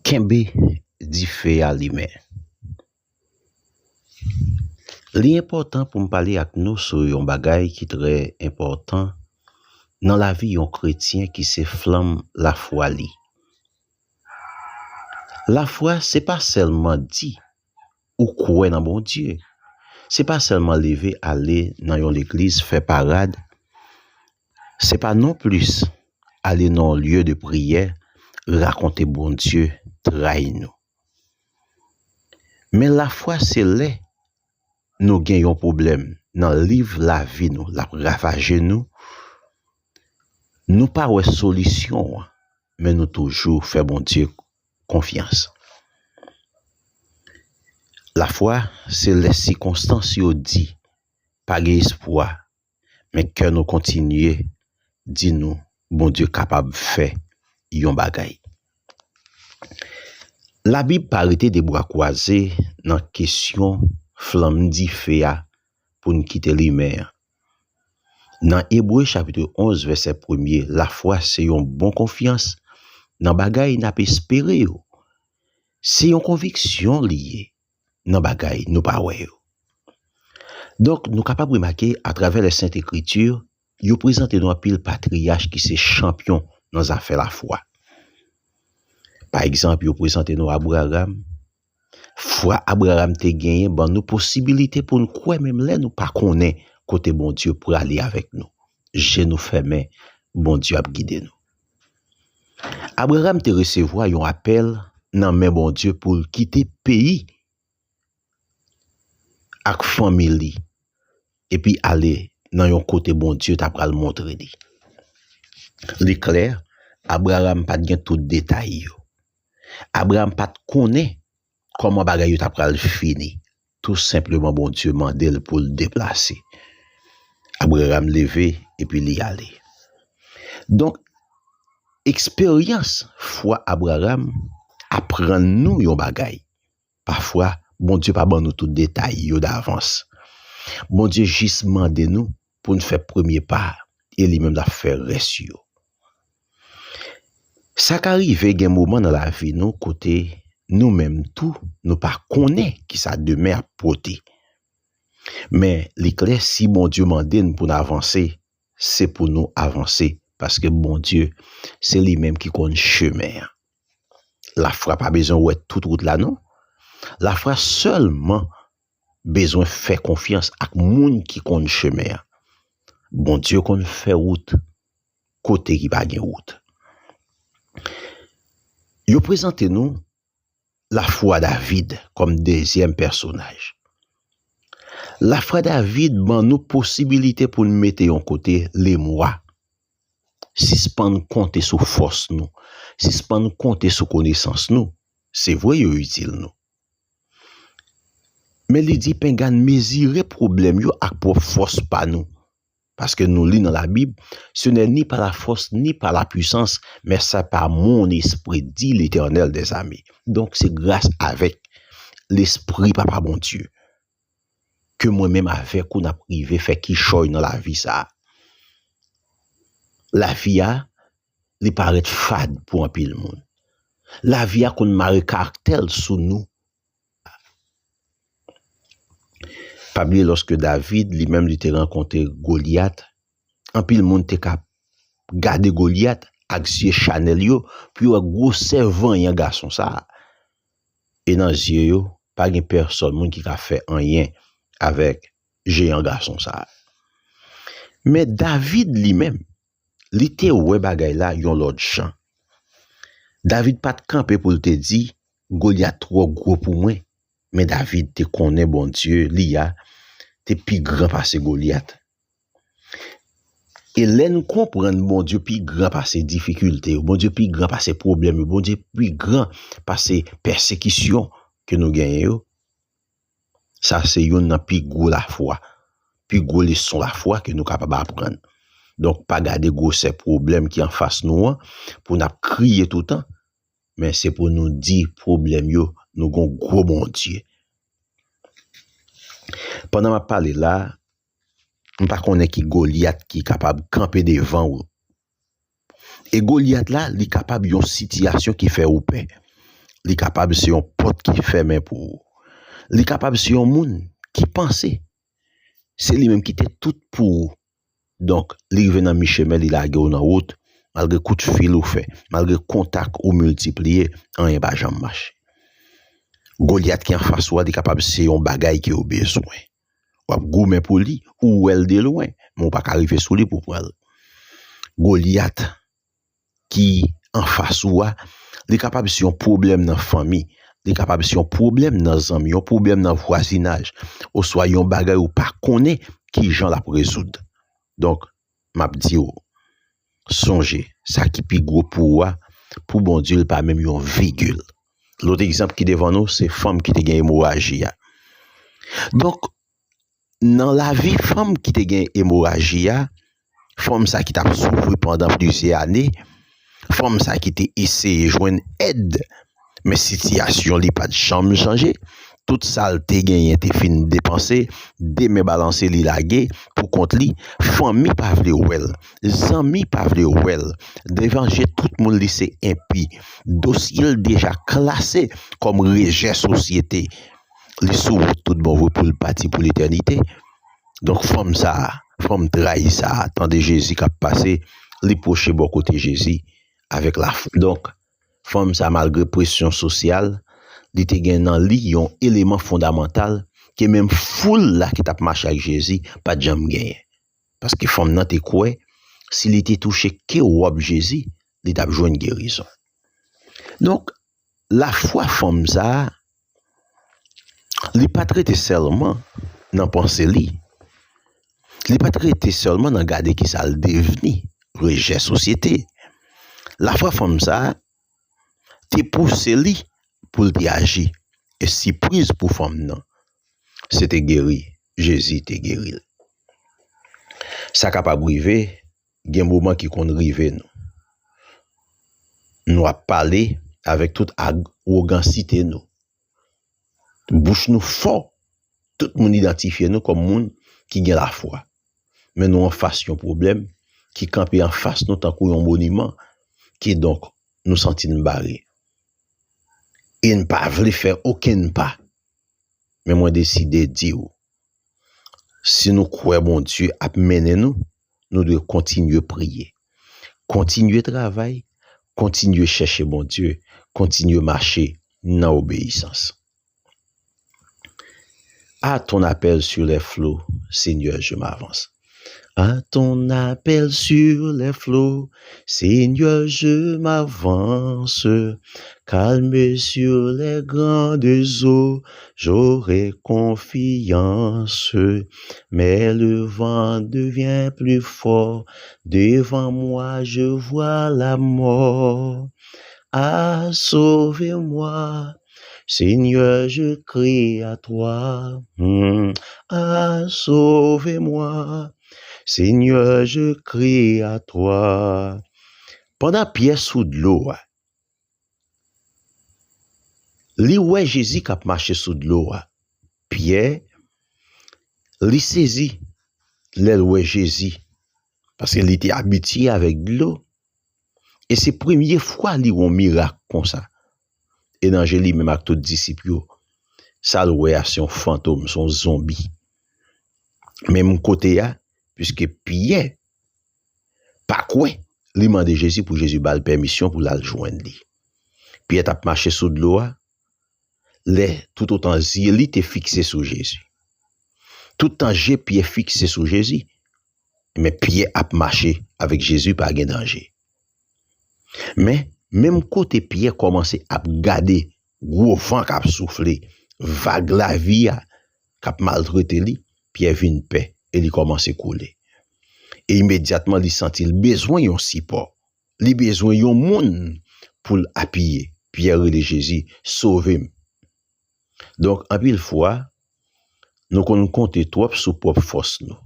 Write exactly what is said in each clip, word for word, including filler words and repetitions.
Kenbe dife a limen. Li enpòtan pou m pale ak nou sou yon bagay ki trè enpòtan nan lavi yon kretyen, ki se flanm lafwa li. Lafwa, se pa sèlman di ou kwè nan Bondye. Se pa sèlman leve ale nan yon legliz, fè parad. Se pa non plis ale nan yon lye de priyè, rakonte Bondye trayi nou. Men lafwa se lè nou gen yon pwoblèm nan liv lavi nou, l ap ravaje nou. Nou pa wè solisyon an, men nou toujou fè Bondye konfyans. Lafwa se lè sikonstans yo di pa gen espwa, men kè nou kontinye di nou Bondye kapab fè yon bagay. Labib pa rete de bra kwaze nan kesyon flanm dife a pou n kite limen an. Nan Ebre chapit onz, vèsè premye, lafwa se yon bon konfyans nan bagay n ap espere yo. Se yon konviksyon li ye nan bagay nou pa wè yo. Donk, nou kapab remake atravè Lè Sent Ekriti, yo prezante nou anpil patriyach ki se chanpyon nan zafè lafwa. Pa egzanp, yo prezante nou Abraram. Fwa Abraram te genyen ban nou posibilite pou n kwè menm lè nou pa konnen kote Bondye prale avèk nou. Je nou fèmen, Bondye ap gide nou. Abraram te resevwa yon apèl nan men Bondye pou l kite peyi ak fanmi li, epi ale nan yon kote Bondye ta pral montre li. Li klè, Abraram pa t gen tout detay yo. Abraram pa t konnen kòman bagay yo ta pral fini. Tou senpleman, Bondye mande l pou l deplase. Abraram leve epi li ale. Donk, eksperyans fwa Abraram aprann nou yon bagay. Pafwa, Bondye pa ban nou tout detay yo davans. Bondye jis mande nou pou n fè premye pa a, e li menm l ap fè rès yo. Sa ka rive gen moman nan lavi nou kote nou menm tou, nou pa konnen kisa demen ap pote. Men, li klè, si Bondye mande n pou n avanse, se pou nou avanse, paske Bondye, se li menm ki konn chemen an. Lafwa pa bezwen wè tout wout la, non. Lafwa sèlman bezwen fè konfyans ak moun ki konn chemen an. Bondye konn fè wout kote ki pa gen wout. Yo prezante nou lafwa David kòm dezyèm pèsonaj. Lafwa David ban nou posibilite pou n mete yon kote lemwa. Sispann konte sou fòs nou. Sispann konte sou konesans nou. Se vre, yo itil nou. Men li di, penga n mezire pwoblèm yo ak pwòp fòs pa nou. Paske nou li nan Labib, ce n'est ni par la force ni par la puissance, mais c'est par mon esprit, dit l'Éternel des armées. Donk, se gras avèk Lespri Papa Bondye ke mwen menm avèk ou n ap rive fè kichòy nan lavi sa a. Lavi a, li parèt fad pou anpil moun. Lavi a konn mare karaktè l sou nou. Pa bliye, lòske David, li menm, li te rankontre Golyat, anpil moun te ka gade Golyat ak zye chanèl yo, pou yo wè gwosè vanyan gason sa a. E nan zye yo, pa gen pèsòn moun ki ka fè anyen avèk jeyan gason sa a. Men David li menm, li te wè bagay la yon lòt jan. David pa t kanpe pou l te di, Golyat twò gwo pou mwen. Men David te konnen Bondye li a te pi gran pase Golyat. E lè n konprann Bondye pi gran pase difikilte yo, Bondye pi gran pase pwoblèm yo, Bondye pi gran pase pèsekisyon ke nou genyen yo, sa se youn nan pi gwo lafwa, pi gwo leson lafwa ke nou kapab aprann. Donk, pa gade gwosè pwoblèm ki anfas nou an pou n ap kriye toutan, men se pou nou di pwoblèm yo, nou gon gwo Bondye. Pandan m ap pale la, m pa konnen ki Golyat ki kapab kanpe devan ou. E Golyat la, li kapab yon sitiyasyon ki fè ou pè. Li kapab se yon pòt ki fèmen pou ou. Li kapab se yon moun ki panse se li menm ki te tout pou ou. Donk, li rive nan michemen, li lage w nan wout, malgre kout fil ou fè, malgre kontak ou miltipliye, anyen pa janm mache. Golyat ki anfas ou a, li kapab se yon bagay ke w bezwen. W ap goumen pou li, ou wè l de lwen, men w pa ka rive sou li pou pran l. Golyat ki anfas ou a, li kapab se yon pwoblèm nan fanmi, li kapab se yon pwoblèm nan zanmi, yon pwoblèm nan vwazinaj, oswa yon bagay ou pa konnen ki jan l ap rezoud. Donk, m ap di w, sonje, sa ki pi gwo pou ou a, pou Bondye, l pa menm yon vigil. Lòt egzanp ki devan nou, se fanm ki te gen emoraji a. Donk, nan lavi fanm ki te gen emoraji a, fanm sa ki t ap soufri pandan plizyè ane, fanm sa ki te eseye jwenn èd, men sitiyasyon li pa t janm chanje. Tout sa l te genyen te fin depanse, de men balanse li lage pou kont li. Fanmi pa vle wè l, zanmi pa vle wè l. Devan je tout moun li se enpi. Dosye l deja klase kòm rejè sosyete. Li sou wout tout bon vre pou l pati pou letènite. Donk fanm sa a, fanm trayi sa a, tande Jezi k ap pase, li pwoche bò kote Jezi avèk lafwa. Donk, fanm sa a, malgre presyon sosyal, li te gen nan li yon eleman fondamantal ke menm foul la ki t ap mache ak Jezi pa t janm genyen. Paske fanm nan te kwè, si li te touche ke wòb Jezi, li t ap jwenn gerizon. Donk, lafwa fanm sa a, li pa t rete sèlman nan panse li. Li pa t rete sèlman nan gade kisa l devni, rejè sosyete. Lafwa fanm sa a te pouse li pou l te aji. E sipriz pou fanm nan, se te geri. Jezi te geri l. Sa kapab rive, gen moman ki konn rive nou. Nou ap pale avèk tout awogansite nou. Bouch nou fò, tout moun idantifye nou kòm moun ki gen lafwa. Men nou anfas yon pwoblèm ki kanpe anfas nou tankou yon moniman, kidonk nou santi n bare. E n pa vle fè okenn pa. Men mwen deside di w, si nou kwè Bondye ap mennen nou, nou dwe kontinye priye, kontinye travay, kontinye chèche Bondye, kontinye mache nan obeyisans. À ton appel sur les flots, Seigneur, je m'avance. À ton appel sur les flots, Seigneur, je m'avance. Calme sur les grandes eaux, j'aurai confiance. Mais le vent devient plus fort, devant moi je vois la mort. Ah, sauve-moi, Seigneur, je crie à toi. Hmm. Ah, sauve-moi, Seigneur, je crie à toi. Pandan Pyè sou dlo a, li wè Jezi k ap mache sou dlo a. Pyè, li sezi lè l wè Jezi, paske li te abitye avèk dlo. E se premye fwa li wè yon mirak konsa. E nan je li menm ak tout disip yo, sa l wè a se yon fantom, se yon zonbi. Menm kote a, piske Pyè pa kwè, li mande Jezi pou Jezi ba l pèmisyon pou l al jwenn li. Pyè t ap mache sou dlo a, lè toutotan zye li te fikse sou Jezi. Toutan je Pyè fikse sou Jezi, men Pyè ap mache avèk Jezi, pa gen danje. Men, menm kote Pyè kòmanse ap gade gwo van k ap soufle, vag lavi a k ap maltrete li, Pyè vin pè e li kòmanse koule. E imedyatman, li santi l bezwen yon sipò. Li bezwen yon moun pou l apiye. Pyè rele Jezi, "Sove m." Donk, anpil fwa, nou konn konte twòp sou pwòp fòs nou.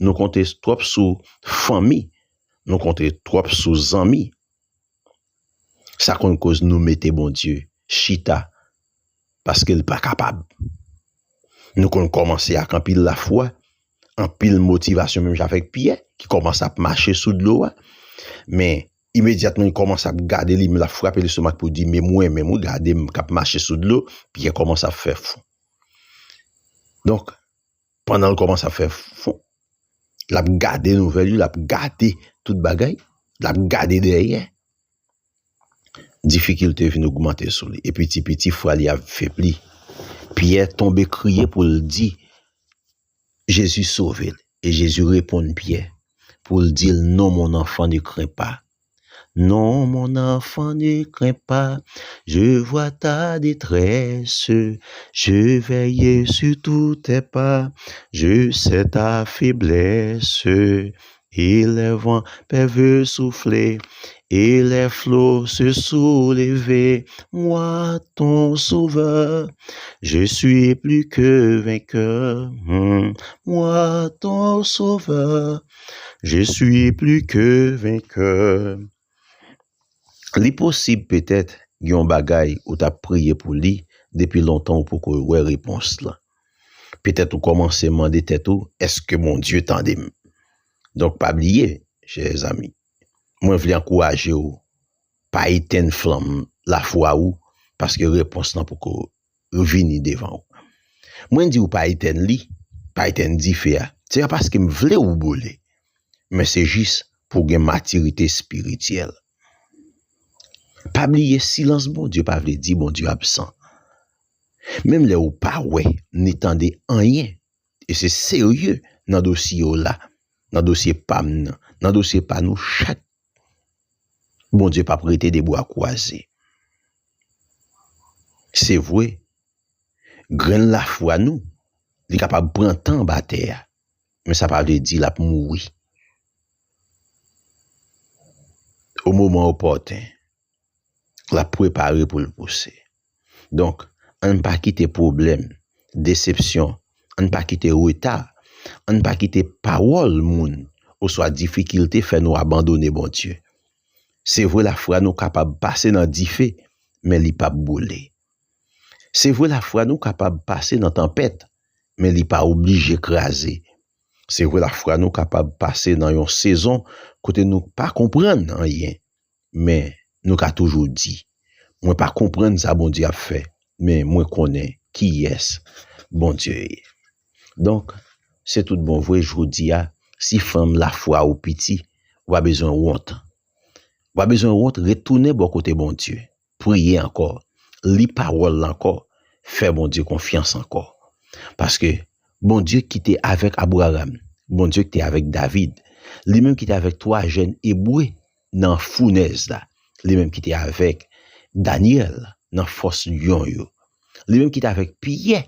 Nou konte twòp sou fanmi. Nou konte twòp sou zanmi. Sa konn koz nou mete Bondye chita, paske l pa kapab. Nou konn kòmanse ak anpil lafwa, anpil motivasyon, menm jan avèk Pyè, ki kòmanse ap mache sou dlo a. Men, Imedyatman, li kòmanse ap gade li, l ap frape lestomak pou di, "Men mwen menm, wi, gade m k ap mache sou dlo." Pyè kòmanse ap fè fon. Donk, pandan l kòmanse ap fè fon, l ap gade nouvèl yo, l ap gade tout bagay, l ap gade dèyè. Difikilte vin ogmante sou li. E piti piti, fwa li ap febli. Pyè tonbe kriye pou l di, Jezi sove l. E Jezi reponn Pyè pou l di l, "Non, mon enfant, ne crains pas. Non, mon enfant, ne crains pas. Je vois ta détresse. Je veille sur tous tes pas. Je sais ta faiblesse. Et les vents peuvent souffler. Et les flots se soulever. Moi, ton sauveur, je suis plus que vainqueur. Hmm. Moi, ton sauveur, je suis plus que vainqueur." Li posib petèt gen yon bagay ou t ap priye pou li depi lontan ou poko wè repons lan. Petèt ou kòmanse mande tèt ou, "Èske Bondye tande m?" Donk, pa bliye, chè zanmi, mwen vle ankouraje w, pa etenn flanm lafwa ou, paske repons lan poko vini devan ou. Mwen di w pa etenn li, pa etenn dife a. Se pa paske m vle w boule, men se jis pou w gen matirite espirityèl. Pa bliye, silans Bondye pa vle di Bondye absan. Menm lè ou pa wè ni tande anyen, e se serye nan dosye w la, nan dosye pa m nan, nan dosye pa nou chak, Bondye p ap rete de bra kwaze. Se vre, grenn lafwa nou, li kapab pran tan anba tè a, men sa pa vle di l ap mouri. O moman opòten, l ap prepare pou l pouse. Donk, ann pa kite pwoblèm, desepsyon, ann pa kite reta, ann pa kite pawòl moun oswa difikilte fè nou abandone Bondye. Se vre, lafwa nou kapab pase nan dife, men li p ap boule. Se vre, lafwa nou kapab pase nan tanpèt, men li pa oblije kraze. Se vre, lafwa nou kapab pase nan yon sezon kote nou pa konprann anyen, men nou ka toujou di, "Mwen pa konprann sa Bondye ap fè, men mwen konnen kiyès Bondye ye." Donk, se tout bon vre, jodi a, si flanm lafwa ou piti, ou pa bezwen wont. Ou pa bezwen wont, retounen bò kote Bondye. Priye ankò, li pawòl la ankò, fè Bondye konfyans ankò. Paske Bondye ki te avèk Abraram, Bondye ki te avèk David, li menm ki te avèk twa jèn Ebre nan founèz la, li menm ki te avèk Danyèl nan fòs lyon yo, li menm ki te avèk Pyè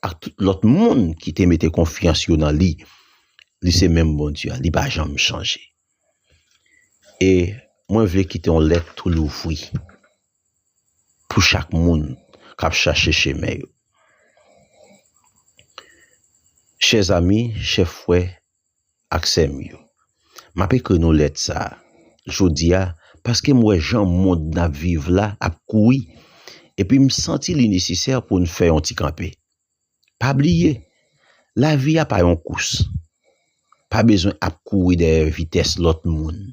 ak tout lòt moun ki te mete konfyans yo nan li, li se menm Bondye a, li pa janm chanje. E mwen vle kite yon lèt tou louvri pou chak moun k ap chache chemen yo. Chè zanmi, chè frè ak sè m yo, m ap ekri nou lèt sa a jodi a paske m wè jan mond n ap viv la ap kouri, epi m santi li nesesè pou n fè yon ti kanpe. Pa bliye, lavi a pa yon kous. Pa bezwen ap kouri dèyè vitès lòt moun.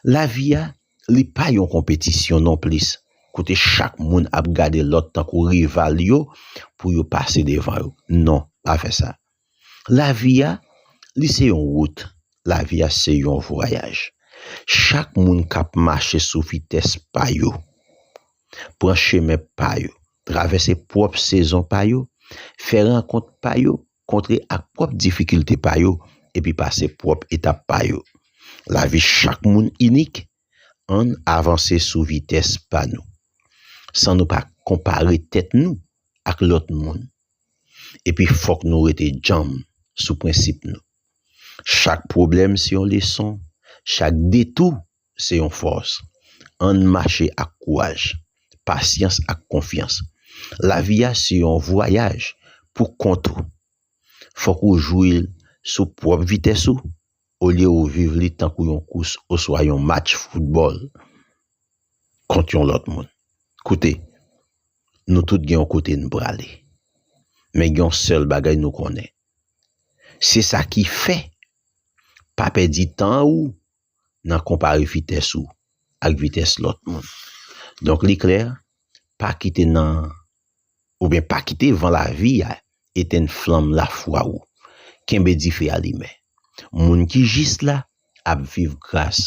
Lavi a, li pa yon konpetisyon nonplis, kote chak moun ap gade lòt tankou rival yo pou yo pase devan yo. Non, pa fè sa. Lavi a, li se yon wout. Lavi a se yon vwayaj. Chak moun k ap mache sou vitès pa yo, pran chemen pa yo, travèse pwòp sezon pa yo, fè rankont pa yo, kontre ak pwòp difikilte pa yo, epi pase pwòp etap pa yo. Lavi chak moun inik, ann avanse sou vitès pa nou, san nou pa konpare tèt nou ak lòt moun. Epi fòk nou rete djanm sou prensip nou. Chak pwoblèm se yon leson, chak detou se yon fòs. Ann mache ak kouraj, pasyans ak konfyans. Lavi a se yon vwayaj pou kont ou. Fòk ou jwi l sou pwòp vitès ou, olye ou viv li tankou yon kous oswa yon match foutbòl kont yon lòt moun. Koute, nou tout gen yon kote n prale. Men gen yon sèl bagay nou konnen. Se sa ki fè, pa pèdi tan ou nan konpare vitès ou ak vitès lòt moun. Donk, li klè, pa kite nan, oubyen pa kite van lavi a etenn flanm lafwa ou. Kenbe dife a limen. Moun ki jis la ap viv gras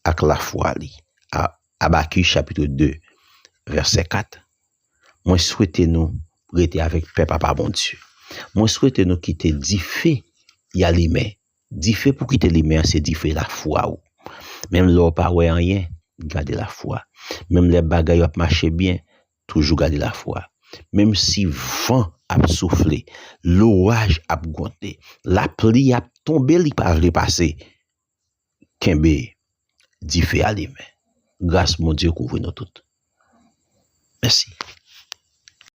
ak lafwa li. A-, Abakik chapit de, vèsè kat. Mwen swete nou rete avèk pèp apa Bondye. Mwen swete nou kite dife y alimen. Dife pou kite limen an se dife lafwa ou. Menm lè w pa wè anyen, gade lafwa. Menm lè bagay yo ap mache byen, toujou gade lafwa. Menm si van ap soufle, loraj ap gwonte, lapli ap tonbe, li pa vle pase, kenbe dife alimen. Gras Bondye kouvri nou tout. Mèsi.